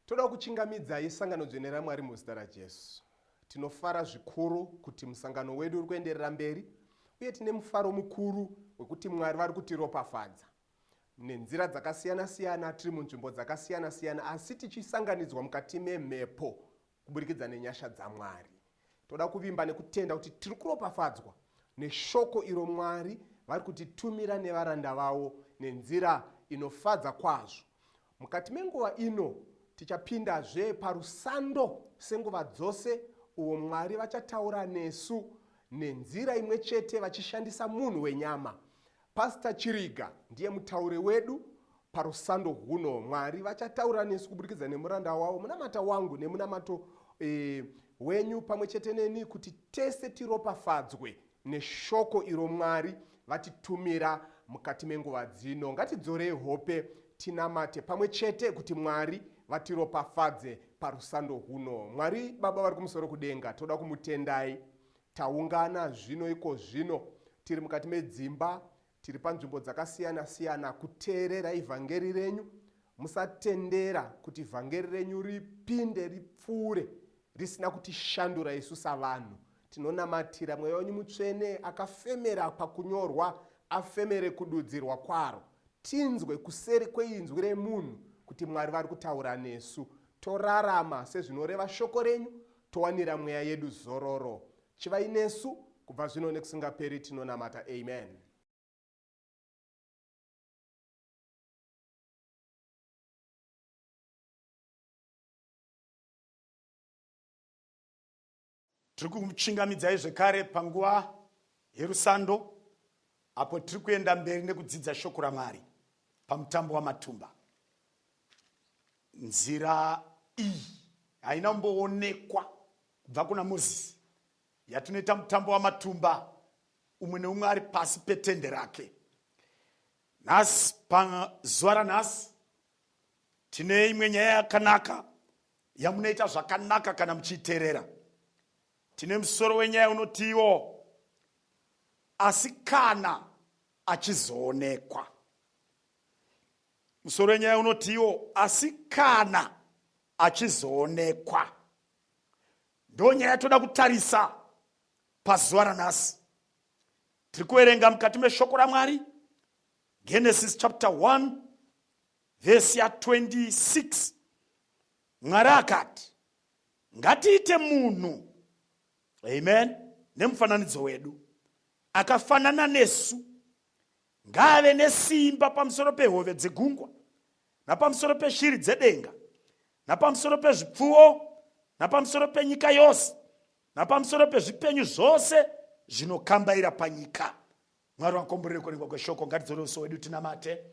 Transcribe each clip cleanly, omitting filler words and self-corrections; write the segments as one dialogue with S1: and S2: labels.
S1: Toda kuchingamidzai sangano dzvene raMwari muzita raJesu. Tinofara zvikuru kuti musangano wedu uri kuenderera mberi uye tine mufaro mukuru wekuti Mwari vari kutiropafadza nenzira dzakasiyana-siyana, tiri munzvimbo dzakasiyana-siyana asi tichisanganidzwa mukati memhepo kuburikidza nenyasha dzaMwari. Toda kuvimba nekutenda kuti tiri kuropafadzwa neshoko iro Mwari vari kutitumira nevaranda vavo nenzira inofadza kwazvo. Mukati menguva ino tichapindazve parusando senguva dzose uwo Mwari vachataura nesu nenzira imwe chete vachishandisa munhu wenyama. Pastor Chiriga ndiye mutauri wedu parusando rwuno. Mwari vachataura nesu kuburikidza nemuranda wavo, munamata wangu nemunamato e, wenyu pamwe chete neni kuti tese tiropafadzwe neshoko iro Mwari vatitumira mukati menguva dzino. Ngatidzorei hope tinamate pamwe chete kuti Mwari vatiropafadze parusando rwuno. Mwari Baba vari kumusoro kudenga, toda kumutendai. Taungana zvino ikozvino tiri mukati medzimba, tiri panzvimbo dzakasiyana siyana kuteerera ivhangeri renyu. Musatendera kuti vhangeri renyu ripinde ripfuure risina kutishandura isu savanhu. Tinonamatira Mweya wenyu Mutsvene akafemera pakunyorwa, afemere kududzirwa kwaro. Tinzwe kuseri kweinzwi remunhu kuti Mwari vari kutaura nesu. Torarama sezvinoreva shoko renyu, towanira mweya yedu zororo. Chivai nesu kubva zvino nekusingaperi tinonamata. Amen.
S2: Tiri kukuchingamidzai zvekare panguva yerusando apo tiri kuenda mberi nekudzidza shoko raMwari pamutambo wamatumba. Nzira iyi haina kumboonekwa kubva kuna Mozisi yatinoita mutambo wamatumba umwe neumwe ari pasi petende rake. Nhasi pazuva ranhasi tine imwe nyaya yakanaka yamunoita zvakanaka kana muchiiterera. Tine musoro wenyaya unotiwo asi kana achizoonekwa. Musoro wenyaya unotiwo asi kana achizoonekwa. Ndo nyaya toda kutarisa pazuva ranhasi. Tiri kuverenga mukati meshoko raMwari Genesis chapter 1 vhesi ya 26. Mwari akati ngatiite munhu, amen, nemufananidzo wedu, akafanana nesu, ngaave nesimba pamusoro pehove dzegungwa napamusoro peshiri dzedenga napamusoro pezvipfuwo napamusoro penyika yose napamusoro pezvipenyu zvose zvinokambaira panyika. Mwari vakomborere kuonekwa kweshoko. Ngatidzore uso hwedu tinamate.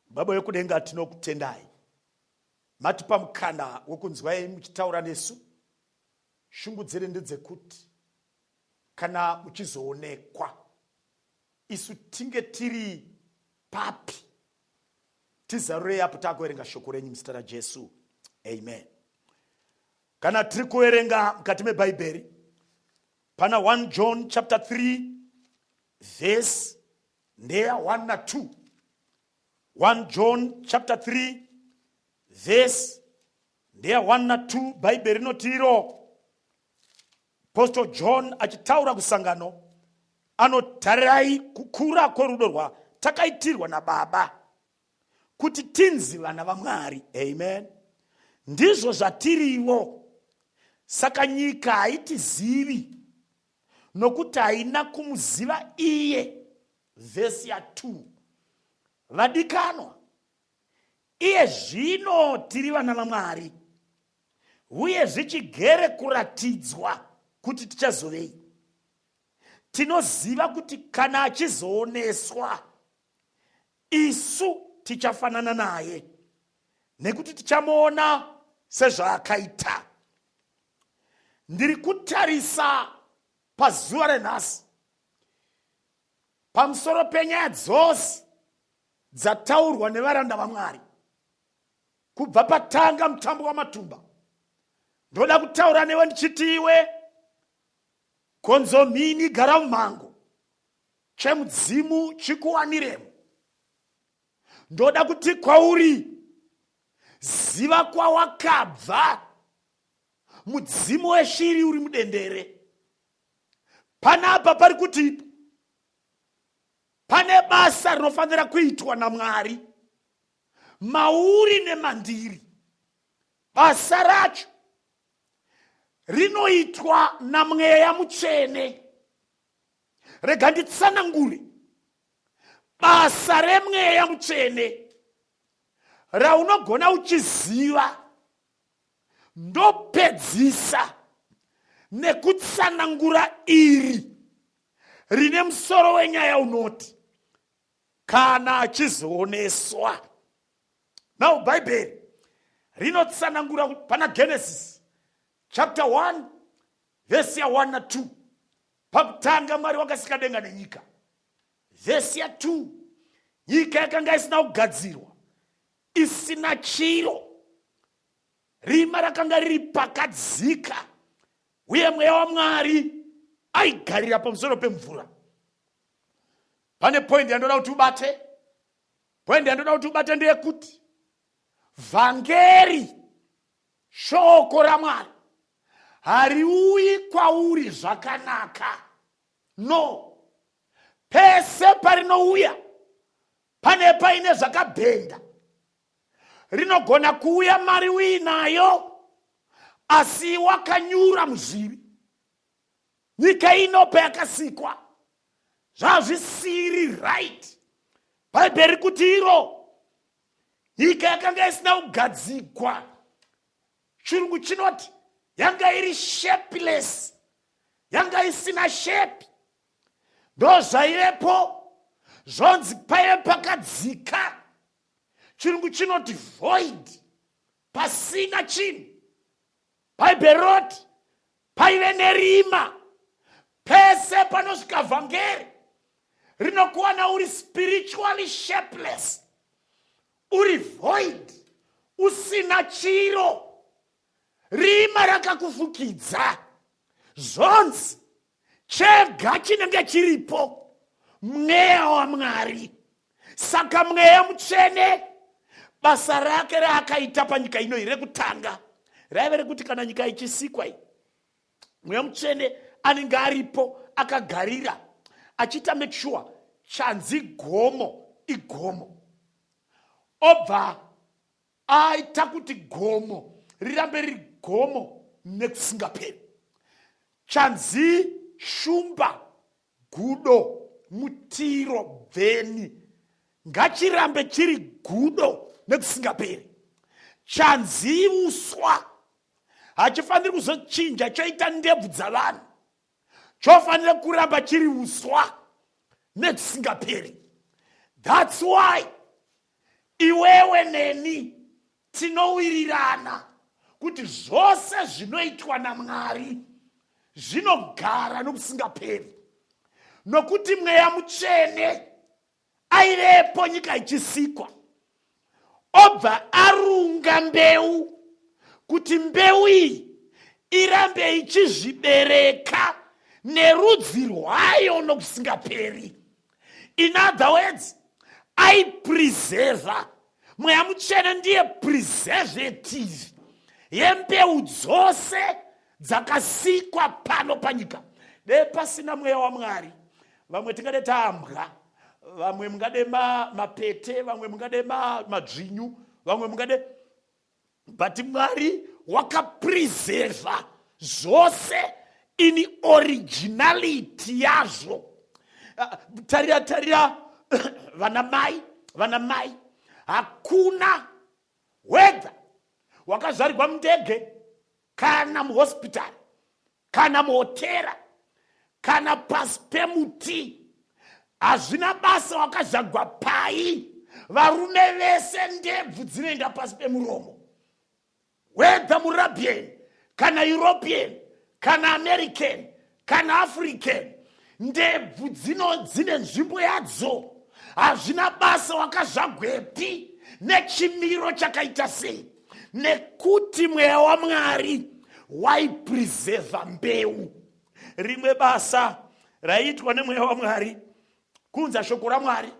S2: Baba vekudenga, tinokutendai matipa mukana wekunzwai muchitaura nesu. Shungu dzedu ndedzekuti kana muchizoonekwa isu tinge tiri papi. Tizarurei apo takuverenga shoko renyu muzita raJesu, amen. Kana tiri kuverenga mukati mebhaibheri pana 1 John chapter 3 verse ndeya 1 na 2. 1 John chapter 3 verse ndeya 1 na 2. Bhaibheri rinoti iro Apostle John achitaura kusangano anotarirai kukura kwerudo rwatakaitirwa naBaba kuti tinzi vana vaMwari. Amen. Ndizvo zvatiriwo. Saka nyika haitizivi nokuti haina kumuziva iye. Vhesi ya 2. Vadikanwa, iye zvino tiri vana vaMwari, uye zvichigere kuratidzwa kuti tichazovei. Tinoziva kuti kana achizooneswa, isu tichafanana naye, nekuti tichamuona sezvaakaita. Ndiri kutarisa pazuva renhasi pamusoro penyaya dzose dzataurwa nevaranda vaMwari kubva patanga mutambo wamatumba. Ndoda kutaura newe ndichiti iwe konzomhini gara mumhango chemudzimu chikuwaniremo. Ndoda kuti kwauri, Ziva kwawakabva. Mudzimu weshiri uri mudendere. Panapa pari kuti pane basa rinofanira kuitwa naMwari mauri nemandiri. Basa racho rinoitwa naMweya Mutsvene. Rega nditsanangure basa reMweya Mutsvene raunogona uchiziva. Ndopedzisa nekutsanangura iri rine musoro wenyaya unoti kana achizooneswa. Now Bhaibheri rinotsanangura pana Genesis chapter 1 vhesi ya 1 na 2. Pakutanga Mwari wakasika denga nenyika. Vhesi ya 2, nyika yakanga isina kugadzirwa, isina chiro, rima rakanga riri pakadzika, uye Mweya waMwari aigarira pamusoro pemvura. Pane point yandoda kuti ubate. Point yandoda kuti ubate ndeyekuti vhangeri, shoko raMwari, hariuyi kwauri zvakanaka. No, pese parinouya pane paine zvakabhenda. Rinogona kuuya mari uinayo, asi wakanyura muzvivi. Nyika ino payakasikwa zvazvisiri right. Bhaibheri kuti iro nyika yakanga isina kugadzikwa. Chirungu chinoti yanga iri shapeless, yanga isina shape. Ndozvaivepo, zvonzi paive pakadzika. Chirungu chinoti void, pasina chinhu. Bhaibheri roti paive nerima. Pese panosvika vhangeri rinokuwana uri spiritually shapeless, uri void, usina chiro, rima rakakufukidza. Zvonzi chega chinenge chiripo Mweya waMwari. Saka Mweya Mutsvene basa rake raakaita panyika ino rekutanga raive rekuti kana nyika ichisikwa iyi, Mweya Mutsvene anenge aripo akagarira achiita make sure chanzi gomo igomo, obva aita kuti gomo rirambe riri gomo nekusingaperi. Chanzi shumba, gudo, mutiro, bveni, ngachirambe chiri gudo nekusingaperi. Chanzi uswa hachifaniri kuzochinja choita ndebvu dzavanhu, chofanira kuramba chiri uswa nekusingaperi. That's why iwewe neni tinowirirana kuti zvose zvinoitwa naMwari zvinogara nokusingaperi, nokuti Mweya Mutsvene aivepo nyika ichisikwa, obva arunga mbeu kuti mbeu iyi irambe ichizvibereka nerudzi rwayo nokusingaperi. In other words, aipreserva. Mweya Mutsvene ndiye preservative yembeu dzose dzakasikwa pano panyika. Dei pasina Mweya waMwari, vamwe tingade taambwa, vamwe mungade mapete, vamwe mungade madzvinyu, vamwe mungade, but Mwari wakapreserva zvose in originality yazvo. Tarira, tarira vana mai, vana mai, hakuna whether wakazvarirwa mundege kana muhospitari kana muhotera kana pasi pemuti, hazvina basa wakazvagwa pai, varume vese ndebvu dzinoenda pasi pemuromo, whether murabian kana European kana American kana African, ndebvu dzino dzine nzvimbo yadzo. Hazvina basa wakazvagwepi nechimiro chakaita sei, nekuti Mweya waMwari waipreserva mbeu. Rimwe basa raiitwa neMweya waMwari kuunza shoko raMwari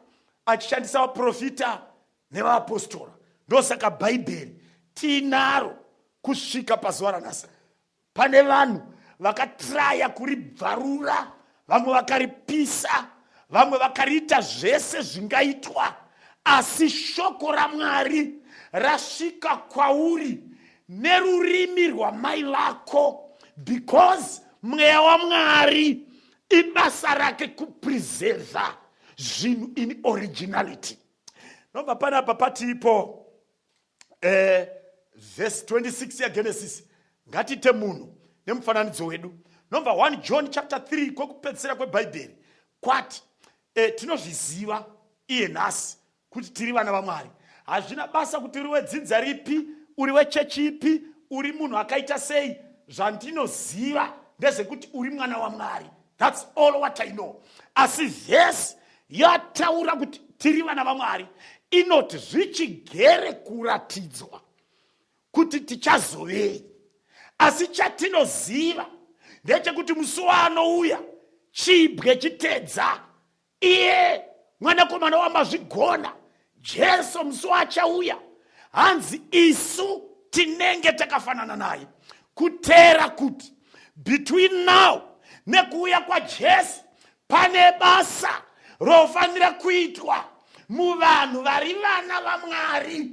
S2: achishandisa vaprofita nevaapostora. Ndosaka Bhaibheri Tiinaro kusvika pazuva ranhasi. Pane vanhu vakatraya kuribvarura, vamwe vakaripisa, vamwe vakariita zvese zvingaitwa, asi shoko raMwari rasvika kwauri nerurimi rwamai vako, because mweya waMwari ibasa rake kupreserva zvinhu in originality. Nobva panapa patipo vhesi 26 yaGenesis, ngatiite munhu nemufananidzo wedu. Nobva 1 John chapter 3 kwekupedzisira kwebhaibheri kwati tinozviziva iye nhasi kuti tiri vana vaMwari. Hazvina basa kuti uri wedzinza ripi, uri wechechi ipi, uri munhu akaita sei. Zvandinoziva ndezvekuti uri mwana waMwari. That's all what I know. Asi vhesi yataura kuti tiri vana vaMwari inoti zvichigere kuratidzwa kuti tichazovei, asi chatinoziva ndechekuti musi waanouya chibwe chitedza iye mwanakomana wamazvigona Jesu, musi waachauya hanzi isu tinenge takafanana naye. Kuteera kuti between now nekuuya kwaJesu pane basa rofanira kuitwa muvanhu vari vana vaMwari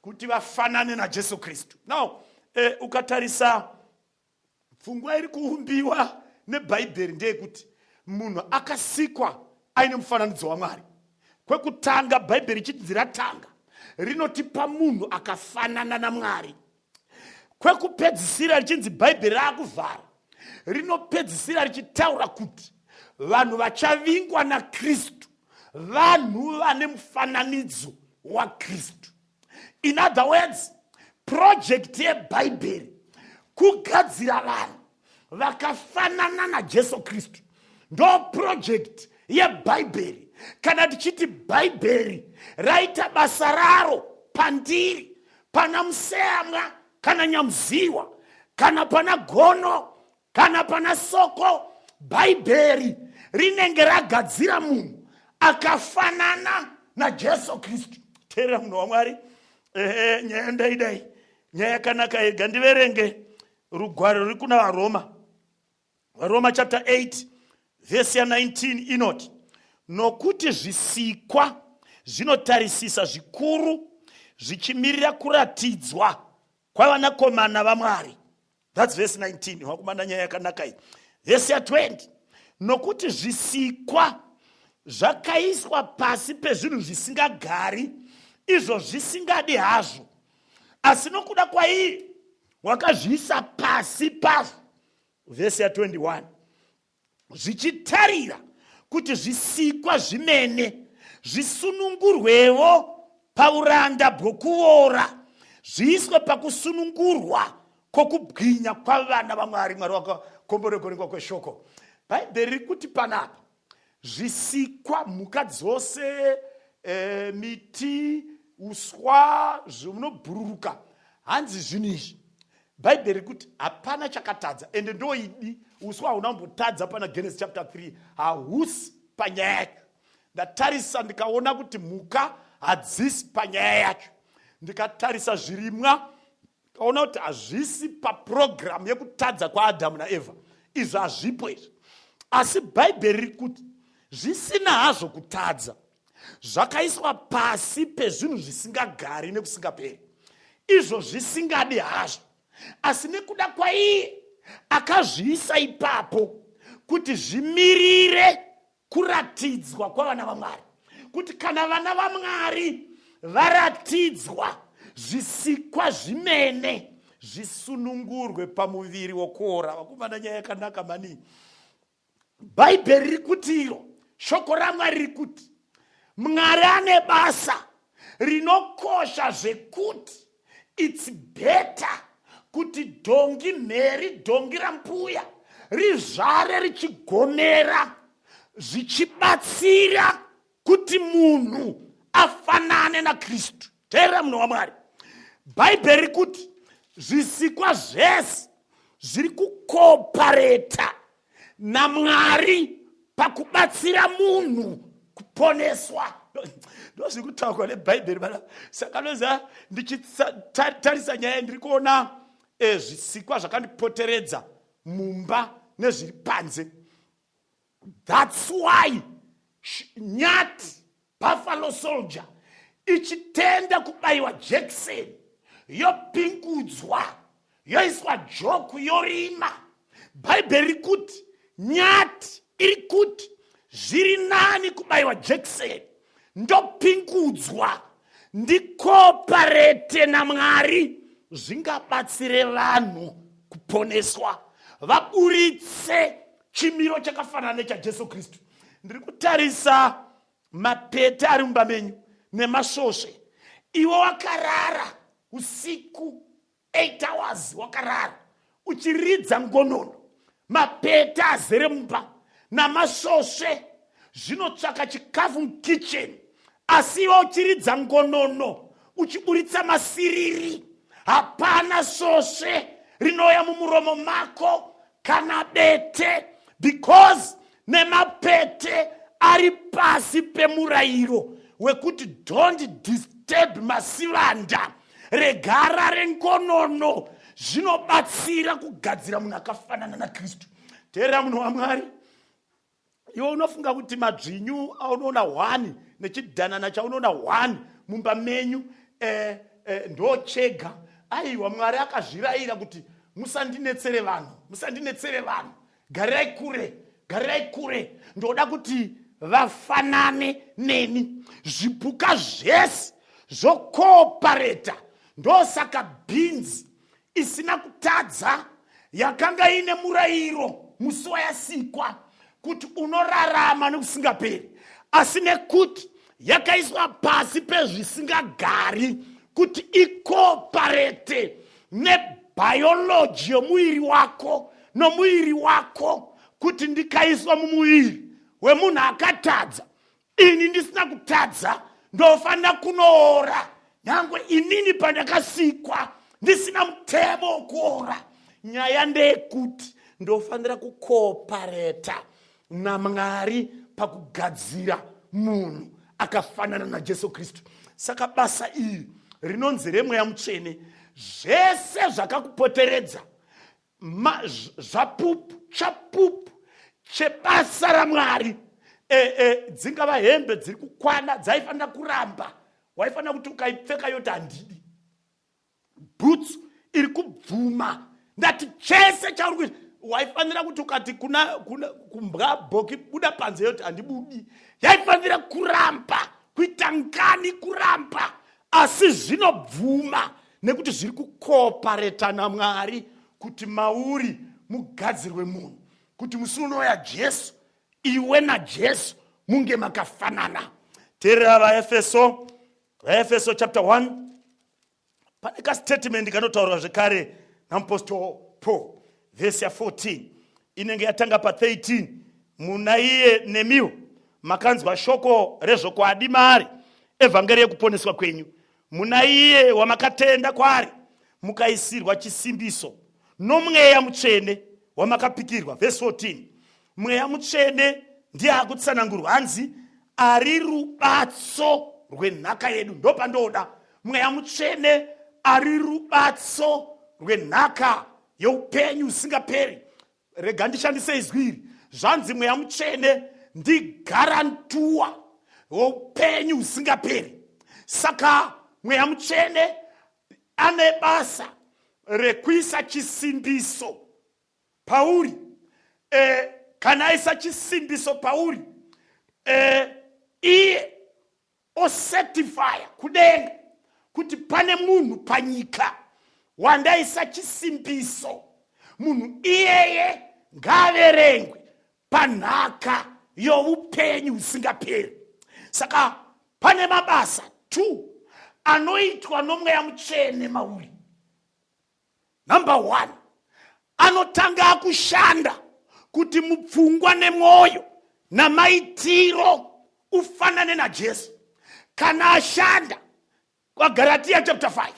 S2: kuti vafanane naJesu Kristu. Now ukatarisa pfungwa iri kuumbiwa nebhaibheri ndeyekuti munhu akasikwa aine mufananidzo waMwari. Kwekutanga bhaibheri richiti ratanga rinotipa munhu akafanana naMwari. Kwekupedzisira richinzi bhaibheri raakuvhara rinopedzisira richitaura kuti vanhu vachavingwa naKristu vanhu vane mufananidzo waKristu. In other words, project yebhaibheri kugadzira vanhu vakafanana naJesu Kristu, ndo project yebhaibheri. Kana tichiti bhaibheri raita basa raro pandiri, pana Museyamwa kana Nyamuziwa kana pana Gono kana pana Soko, bhaibheri rinenge ragadzira munhu akafanana naJesu Kristu. Teerera munhu waMwari, nyaya ndaidai, nyaya yakanaka yega. Ndiverenge rugwaro ruri kuna VaRoma. VaRoma chapter 8 vhesi ya19 inoti, nokuti zvisikwa zvinotarisisa zvikuru zvichimirira kuratidzwa kwavanakomana vaMwari. That's verse 19. Vakomana, nyaya yakanaka iyi. Vhesi ya20, nokuti zvisikwa zvakaiswa pasi pezvinhu zvisingagari, izvo zvisingadi hazvo, asi nokuda kwaiye wakazviisa pasi pazvo. Vhesi ya21, zvichitarira kuti zvisikwa zvimene zvisunungurwewo pauranda bwokuvora, zviiswe pakusunungurwa kwokubwinya kwavana vaMwari. Mwari wakakomborekorengwa kweshoko. Bhaibheri riri kuti panapa zvisikwa, mhuka dzose, miti, uswa zvinobhururuka, hanzi zvinhu izvi bhaibheri riri kuti hapana chakatadza. Ende ndoidi, uswa hauna kumbotadza pana Genesis chapter 3, hahusi panyaya yacho. Ndatarisa ndikaona kuti mhuka hadzisi panyaya yacho. Ndikatarisa zvirimwa, kaona kuti hazvisi papurogiramu yekutadza kwaAdhamu naEvha. Izvi hazvipo izvi. Asi bhaibheri riri kuti zvisina hazvo kutadza zvakaiswa pasi pezvinhu zvisingagari nekusingaperi, izvo zvisingadi hazvo, asi nekuda kwaiye akazviisa ipapo kuti zvimirire kuratidzwa kwavana vaMwari, kuti kana vana vaMwari varatidzwa, zvisikwa zvimene zvisunungurwe pamuviri wokuora. Vakomana, nyaya yakanaka manii. Bhaibheri riri kuti iro shoko raMwari riri kuti Mwari ane basa rinokosha zvekuti it's better kuti dhongi mheri, dhongi rambuya rizvare richigomera, zvichibatsira kuti munhu afanane naKristu. Teerera munhu waMwari, bhaibheri riri kuti zvisikwa zvese zviri kukopareta naMwari pakubatsira munhu. kuponeswa. Ndozviri kutaurwa nebhaibheri vana. Saka noziva, ndichitarisa nyaya, ndiri kuona zvisikwa zvakandipoteredza mumba nezviri panze. That's why nyati, buffalo soldier, ichitenda kubayiwa jekiseni, yopingudzwa, yoiswa joku, yorima. Bhaibheri riri kuti nyati iri kuti zviri nani kubayiwa jekiseni, ndopingudzwa, ndikoparete naMwari, zvingabatsire vanhu kuponeswa, vaburitse chimiro chakafanana nechaJesu Kristu. Ndiri kutarisa mapete ari mumba menyu nemasvosve. Iwe wakarara usiku 8 hours, wakarara uchiridza ngonono, mapete azere mumba namasvosve, zvinotsvaka chikafu mukicheni, asi iwe uchiridza ngonono, uchiburitsa masiriri. Hapana svosve rinouya mumuromo mako kana bete, because nemapete ari pasi pemurayiro wekuti don't disturb masivanda, regara rengonono. Zvinobatsira kugadzira munhu akafanana naKristu. Teerera, munhu waMwari, iwe unofunga kuti madzvinyu aunoona 1 nechidhanana chaunoona 1 mumba menyu ndo chega? Aiwa, Mwari akazvirayira kuti musandinetsere vanhu, musandinetsere vanhu, garirai kure, garirai kure, ndoda kuti vafanane neni. Zvipuka zvese zvokoopareta. Ndosaka bhinzi isina kutadza yakanga ine murayiro musi wayasikwa kuti unorarama nekusingaperi, asi nekuti yakaiswa pasi pezvisingagari kuti ikooparete nebiology yomuviri wako nomuviri wako, kuti ndikaiswa mumuviri wemunhu akatadza, ini ndisina kutadza ndofanira kunoora, nyange inini pandakasikwa ndisina mutemo wokuora. Nyaya ndeyekuti ndofanira kukoopareta naMwari pakugadzira munhu akafanana naJesu Kristu. Saka basa iri rinonzi reMweya Mutsvene. Zvese zvakakupoteredza zvapupu, chapupu chebasa raMwari. Dzingava hembe dziri kukwana, dzaifanira kuramba, waifanira kuti ukaipfeka yoti handidi. Bhutsu iri kubvuma. Ndati chese chauri kuita, waifanira kuti ukati kuna, kuna kumbwa bhoki buda panze, yoti handibudi. Yaifanira kuramba, kuita ngani, kuramba, asi zvinobvuma nekuti zviri kukoopareta naMwari kuti mauri mugadzirwe munhu, kuti musi unouya Jesu, iwe naJesu munge makafanana. Teerera, vaEfeso, vaEfeso chapter 1, pane kastatement kanotaurwa zvekare naMupostle Paul, vhesi ya14 inenge yatanga pa13: Muna iye nemiwo makanzwa shoko rezvokwadi maari, evhangeri yekuponeswa kwenyu. Muna iye wamakatenda kwaari, mukaisirwa chisimbiso noMweya Mutsvene wamakapikirwa. Vhesi 14, Mweya Mutsvene ndiye akutsanangurwa, hanzi ari rubatso rwenhaka yedu. Ndopandoda Mweya Mutsvene ari rubatso rwenhaka yeupenyu husingaperi. Rega ndishandise izwi iri. Zvanzi Mweya Mutsvene ndigarantuwa weupenyu husingaperi. Saka Mweya Mutsvene ane basa rekuisa chisimbiso pauri. Kana aisa chisimbiso pauri, iye ocertifya kudenga kuti pane munhu panyika wandaisa chisimbiso, munhu iyeye ngaaverengwe panhaka youpenyu husingaperi. Saka pane mabasa 2 anoitwa noMweya Mutsvene mauri. Number 1, anotanga akushanda kuti mupfungwa nemwoyo namaitiro ufanane naJesu. Kana ashanda, kwaGaratiya chapter 5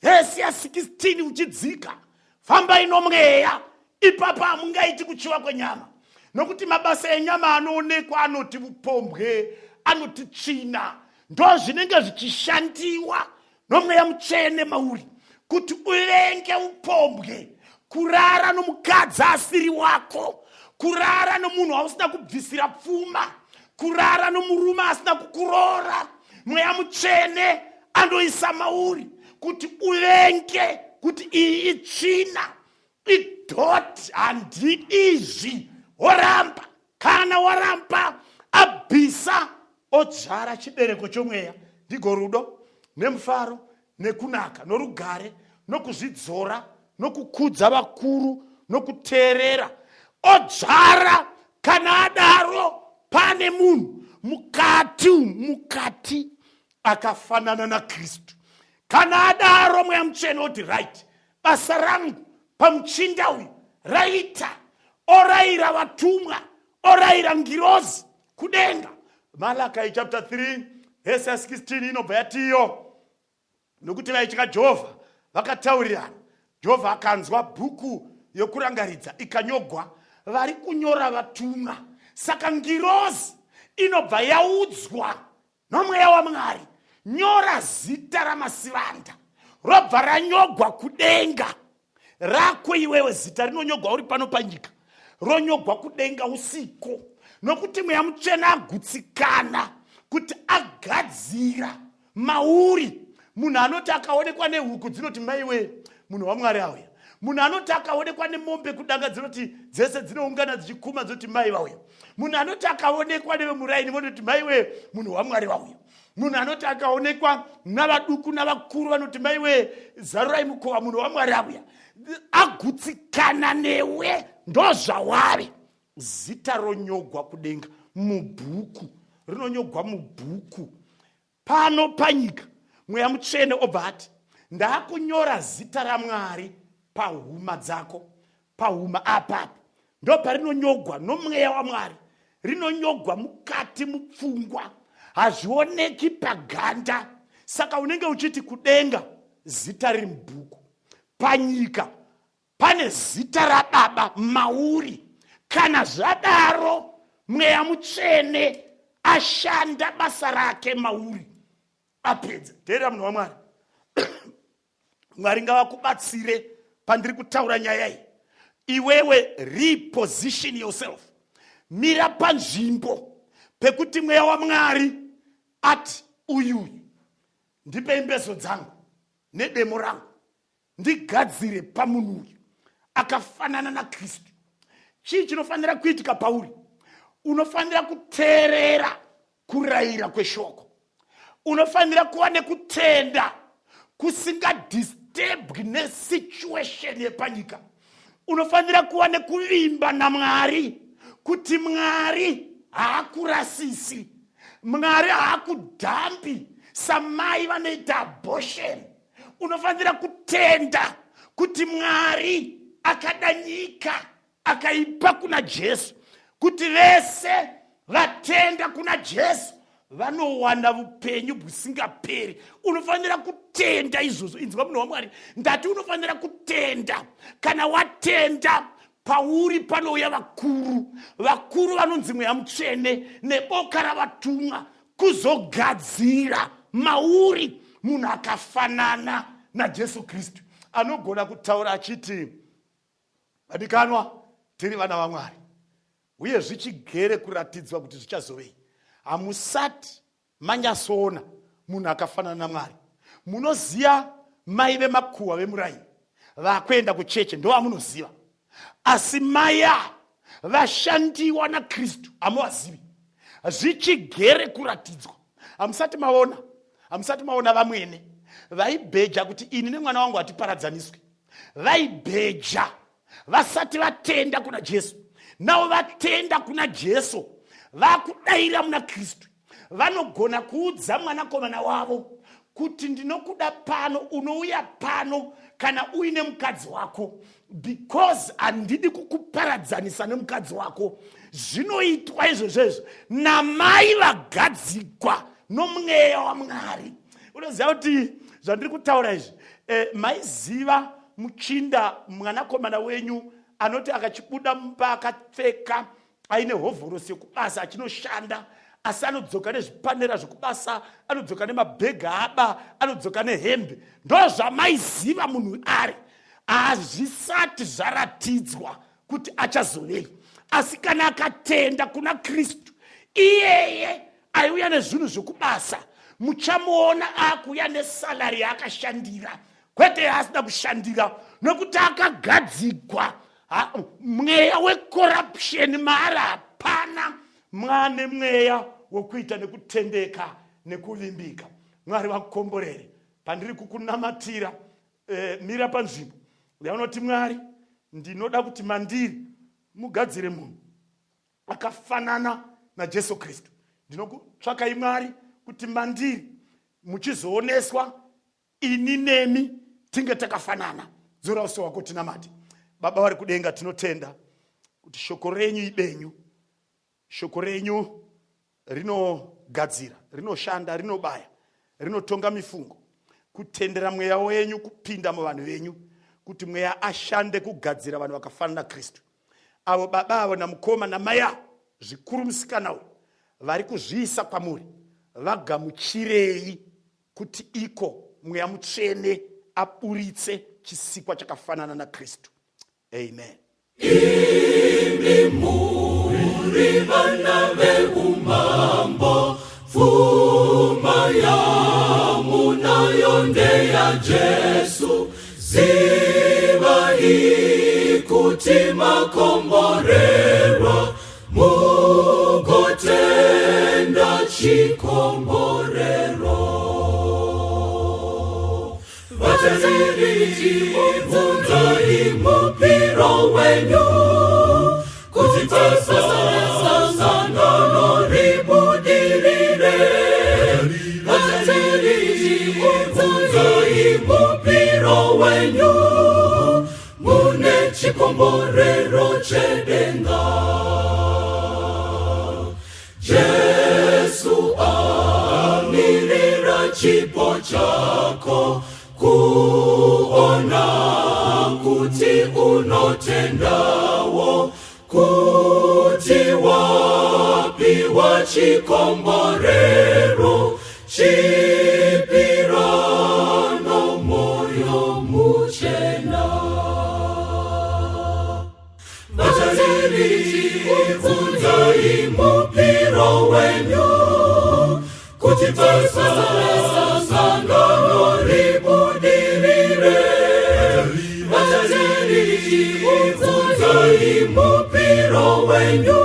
S2: vhesi ya16 uchidzika, fambai nomweya, ipapo hamungaiti kuchiva kwenyama, nokuti mabasa enyama anoonekwa anoti upombwe, Anoti tsvina. Ndozvinenge zvichishandiwa nomweya mutsvene mauri kuti uvenge upombwe, kurara nomukadzi asiri wako, kurara nomunhu wausina kubvisira pfuma, kurara nomurume asina kukuroora. Mweya mutsvene anoisa mauri kuti uvenge kuti iyi itsvina, idhoti, handidi izvi. Woramba. Kana waramba, abvisa odzvara chibereko chomweya, ndigo rudo nemufaro nekunaka norugare nokuzvidzora nokukudza vakuru nokuteerera. Odzvara. Kana adaro, pane munhu mukati mukati akafanana naKristu. Kana adaro, mweya mutsvene oti, right, basa rangu pamuchinda uyu raita. Orayira vatumwa, orayira ngirozi kudenga. Malakai chapter 3 vhesi ya 16 inobva yatiyo, nokuti vaitya Jehovha vakataurirana, Jehovha akanzwa, bhuku yokurangaridza ikanyogwa. Vari kunyora vatumwa. Saka ngirozi inobva yaudzwa nomweya waMwari, nyora zita raMasivanda. Robva ranyogwa kudenga rako iwewe. Zita rinonyogwa uri pano panyika, ronyogwa kudenga usiko, nokuti mweya mutsvene agutsikana kuti agadzira mauri munhu anoti akaonekwa nehuku dzinoti, maiwe, munhu waMwari auya. Munhu anoti akaonekwa nemombe kudanga dzinoti, dzese dzinoungana dzichikuma, dzinoti, mai vauya. Munhu anoti akaonekwa nevemuraini vanoti, maiwe, munhu waMwari vauya. Munhu anoti akaonekwa navaduku navakuru vanoti, maiwe, zarurai mukova, munhu waMwari auya. Agutsikana newe, ndozvawave. Zita ronyogwa kudenga mubhuku, rinonyogwa mubhuku pano panyika. Mweya mutsvene obva ati, ndaakunyora zita raMwari pahuma dzako. Pahuma apapo ndo parinonyogwa nomweya waMwari. Rinonyogwa mukati mupfungwa, hazvioneki paganda. Saka unenge uchiti kudenga zita riri mubhuku, panyika pane zita rababa mauri. Kana zvadaro, mweya mutsvene ashanda basa rake mauri, apedza. Teerera, munhu waMwari, Mwari ngavakubatsire pandiri kutaura nyaya iyi. Iwewe reposition yourself, mira panzvimbo pekuti mweya waMwari ati, uyuyu, ndipei mbezo dzangu nedemo rangu, ndigadzire pamunhu uyu akafanana naKristu. Chii chinofanira kuitika pauri? Unofanira kuteerera kurayira kweshoko. Unofanira kuva nekutenda kusingadistebwi nesituation yepanyika. Unofanira kuva nekuvimba naMwari kuti Mwari haakurasisi, Mwari haakudhambi samai vanoita abortion. Unofanira kutenda kuti Mwari akada nyika akaipa kuna Jesu, kuti vese vatenda kuna Jesu vanowana upenyu bwusingaperi. Unofanira kutenda izvozvo. Inzwa, munhu waMwari, ndati unofanira kutenda. Kana watenda, pauri panouya vakuru vakuru vanonzi mweya mutsvene neboka ravatumwa kuzogadzira mauri munhu akafanana naJesu Kristu, anogona kutaura achiti, vadikanwa, tiri vana vaMwari, uye zvichigere kuratidzwa kuti zvichazovei. Hamusati manyasoona munhu akafanana naMwari. Munoziva mai vemakuhwa vemuraini vakuenda kucheche, ndovamunoziva, asi mai ava vashandiwa naKristu hamuvazivi. Zvichigere kuratidzwa, hamusati maona. Hamusati maona vamwene vaibheja kuti, ini nemwana wangu hatiparadzaniswi. Vaibheja vasati vatenda kuna Jesu. Navo vatenda kuna Jesu, vakudayira muna Kristu, vanogona kuudza mwanakomana wavo kuti, ndinokuda pano, unouya pano kana uine mukadzi wako, because handidi kukuparadzanisa nemukadzi wako. Zvinoitwa izvozvo namai vagadzikwa nomweya waMwari. Unoziva kuti zvandiri kutaura izvi, maiziva muchinda mwanakomana wenyu anoti akachibuda mumba akapfeka aine hovhorosi yekubasa achinoshanda. Asi anodzoka nezvipanera zvekubasa, anodzoka nemabhegi aba, anodzoka nehembe. Ndozvamaiziva munhu ari. Hazvisati zvaratidzwa kuti achazovei. Asi kana akatenda kuna Kristu, iyeye aiuya nezvinhu zvekubasa, muchamuona akuuya nesalari yaakashandira, kwete yaasina kushandira, nokuti akagadzigwa. Mweya wecorruption maari hapana. Mwane mweya wekuita nekutendeka nekuvimbika. Mwari vakukomborere. Pandiri kukunamatira, mira panzvimbo yaunoti, Mwari, ndinoda kuti mandiri mugadzire munhu akafanana naJesu Kristu. Ndinokutsvakai Mwari kuti mandiri muchizooneswa ini nemi tinge takafanana. Dzora uso wako tinamate. Baba vari kudenga, tinotenda kuti shoko renyu ibenyu. Shoko renyu rinogadzira, rinoshanda, rinobaya, rinotonga mifungo. Kutendera mweya wenyu kupinda muvanhu venyu, kuti mweya ashande kugadzira vanhu vakafanana Kristu. Avo baba avo namukoma namai avo, zvikuru musikana uyu, vari kuzviisa kwamuri, vagamuchirei kuti iko mweya mutsvene aburitse chisikwa chakafanana naKristu. Amen.
S3: Imi muri vana veumambo, pfuma yamunayo ndeya Jesu. Zivai kuti makomborerwa, mugotenda chikomborero. Vatariri, bvunzai mupiro wenyu, kuti basa resangano ribudirire. Vatariri, bvunzai mupiro wenyu, mune chikomborero chedenga. Jesu amirira chipo chako, kuona kuti unotendawo kuti wapiwa chikomborero, chipira nomoyo muchena. Vatariri, bvunzai mupiro wenyu, kuti basa resangano ribudirire. Vatariri, bvunzai mupiro wenyu,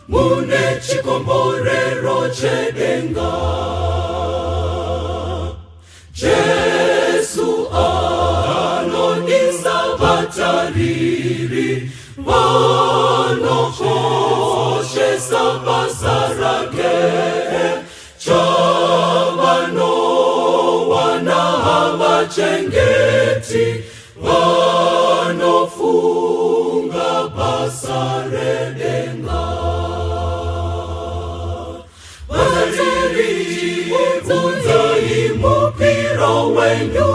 S3: mune chikomborero chedenga. Jesu anodisa vatariri vanokoshesa basa rake, chavanowana havachengeti, vanofunga basa redenga. Vatariri, bvunzai mupiro wenyu,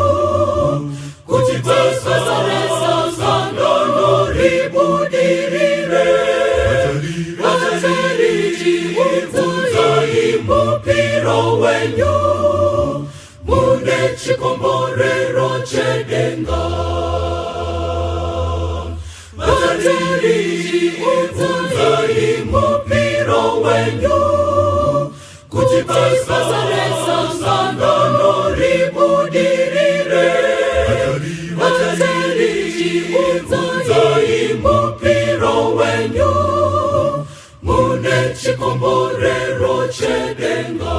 S3: kuti basa resangano ribudirire. Vatariri, bvunzai mupiro wenyu, mune chikomborero chedenga. Vatariri, bvunzai mupiro wenyu, kuti basa resangano ribudirire. Vatariri, bvunzai mupiro wenyu, mune chikomborero chedenga.